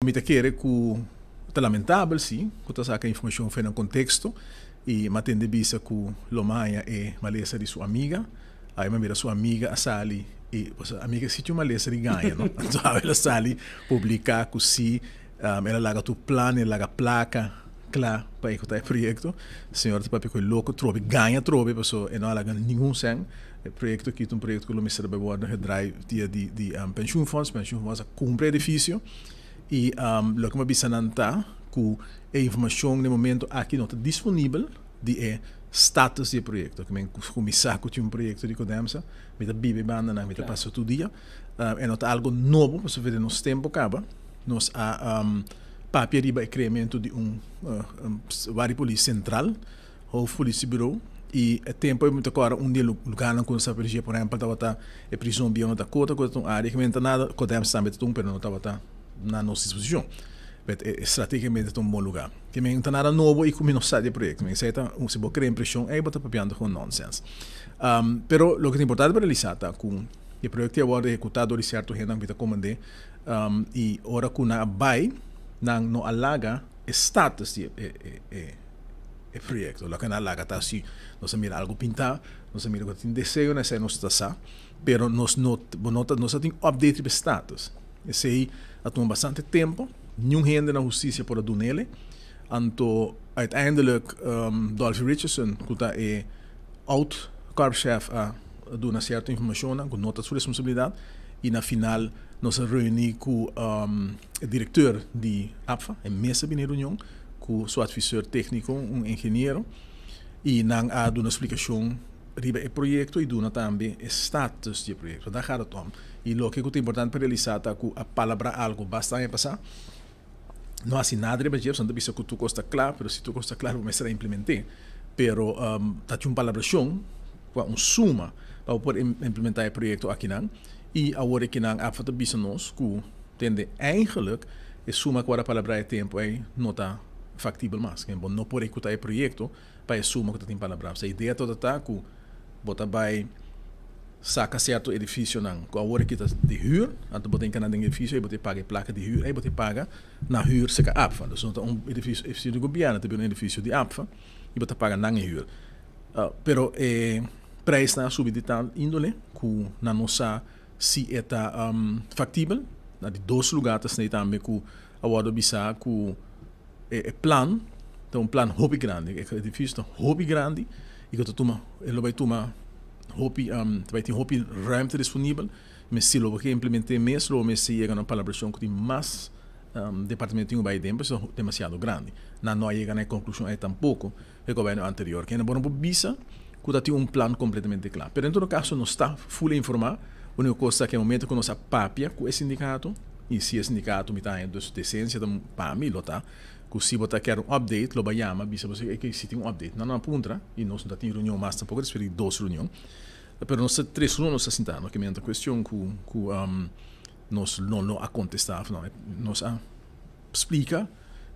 Mi ta kere ku ta lamentabel si ku ta saka informashon for di nan konteksto i m'a tende bisa ku lo maya e malesa di su amiga. Ai m'a mira su amiga a sali i pasobra amiga si tin un malesa di gaña no. Anto awe el a sali publiká ku si el a laga tur plan, el a laga plaka kla pa ehekutá e proyekto. Señor ta papia ku e loko trobe gaña trobe pasobra e no a laga ningun sèn. E proyekto aki ta un proyekto ku lo mester bai wòrdu gedraai via di pensioenfonds. Pensioenfonds a kumpra e edifisio i loke mi a bisa nan ta ku e informashon na e momento aki no ta disponibel di e status di e proyekto. Ke men ku mi sa ku tin un proyekto di Codemsa, mi ta biba e bandanan, mi ta pasa tur dia. E no ta algu nobo pasobra den nos tempu kaba nos a papia riba e kreamentu di un Wardi Polis Sentral. Hoofdpolitiebureau y e tempo ey mi ta corda un di e lugarnan cu nos a dirigi por ehempel tabata e prison bieu na Dakota cu ta un area cu ta nada Codemsa tambe ta un pero no tabata na nos disposicion but strategicamente ta un bon lugar ke men ta nada nobo y cu mi no sa di e proyecto men esey ta si bo crea impresion ey bo ta papiando gewoon nonsens pero loke ta importante pa realisa ta cu e proyecto a wordo ehecuta door di cierto hendenan cu mi ta comande y ora cu nan a bay nan no a laga e status di e e proyecto. Loke nan laga ta si nos a mira algo pinta, nos a mira cu tin deseo na esey nos ta sa, pero nos no bo no ta nos a tin update riba e status. Esey a tuma bastante tempo, niun hende na husticia por a dunele, anto uiteindelijk Dolphy Richardson cu ta e oud korpschef a duna cierto informacionnan cu no ta su responsabilidad y na final nos a reuni cu e directeur di APFA, e mes a bini reunion ku su adviseur tékniko, un ingeniero, i nan a duna splikashon riba e proyekto i duna tambe e status di e proyekto. Daar gaat het om. I loke ku ta importante pa realisá ta ku a palabrá algu basta aña pasá, no hasi nada riba dje, pasobra nan ta bisa ku tur kos ta kla, pero si tur kos ta kla bo mester a implement'é. Pero ta tin un palabrashon ku a un suma pa bo por implementá e proyekto akinan i awor e kinan APFA ta bisa nos ku tende eigenlijk e suma ku a palabrá e tempu ei no ta faktibel mas. Bo no por ehekutá e proyekto pa e suma ku ta tin palabrá. E idea tabata ta ku bo ta bai saka sierto edifisionan ku awor aki ta di hür, anto bo ta hinka nan den edifisio ei bo ta paga e plaka di hür ei bo ta paga na hür serka APFA. Dus no ta un edifisio di gobièrnu, ta bira un edifisio di APFA i bo ta paga nan e hür. Pero e prijsnan a subi di tal índole ku nan no sa si e ta faktibel. Na di dos lugá ta snei tambe ku a wòrdu bisá ku e plan ta un plan hopi grandi. E edifisio ta hopi grandi i ku ta tuma e lo bai tuma hopi ta bai tin hopi ruimte disponibel. Mester lo bo ke implement'é mes lo bo mester yega na un palabrashon ku tin mas departamento tin ku bai aden pasobra ta demasiado grandi. Nan no a yega na e konklushon ei tampoko. E gobierno anterior kende bo no por bisa cu ta tin un plan completamente cla. Pero en todo caso nos ta full informa, unico cos ta cu e momento cu nos a papia cu e sindicato y si e sindicato mi ta haña dus decencia ta pa mi lo ta cu si bo ta kier un update lo bay yama bisa bo si si tin un update. Nan no a puntra y nos no ta tin reunion mas tampoco despues di dos reunion pero nos ta tres luna nos ta sinta no kimente ta cuestion cu cu nos no lo a contesta of no nos a splica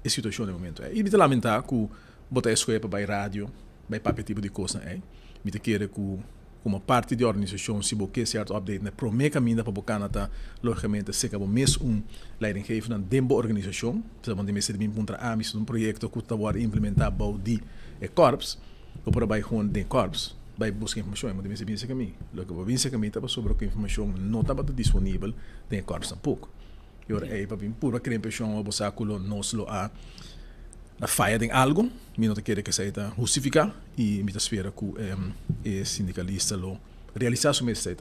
e situacion den momento ey y mi ta lamenta cu Bo ta escoge pa bay radio, bay papia tipo di cosnan ey. Mi ta kere cu como parti di organisacion si bo ke cierto update na e prome caminda pa bo cana ta logicamente seca bo mes un leidinggevendan den bo organisacion. Pasobra bo no mester di bin puntra ami si ta un proyecto cu ta wordo implementa bou di e corps, bo por a bay gewoon den e corps bay busca informacion. Bo no mester bin seca mi. Loke bo bin seca mi ta pasobra cu informacion no tabata disponibel den e corps tampoco. E ora ey pa bin purba crea impresion bo sa cu lo nos lo a a faya den algo, mi no ta kere ku esei ta hustifiká i mi ta spera ku e sindikalista lo realisá su mes esei ta.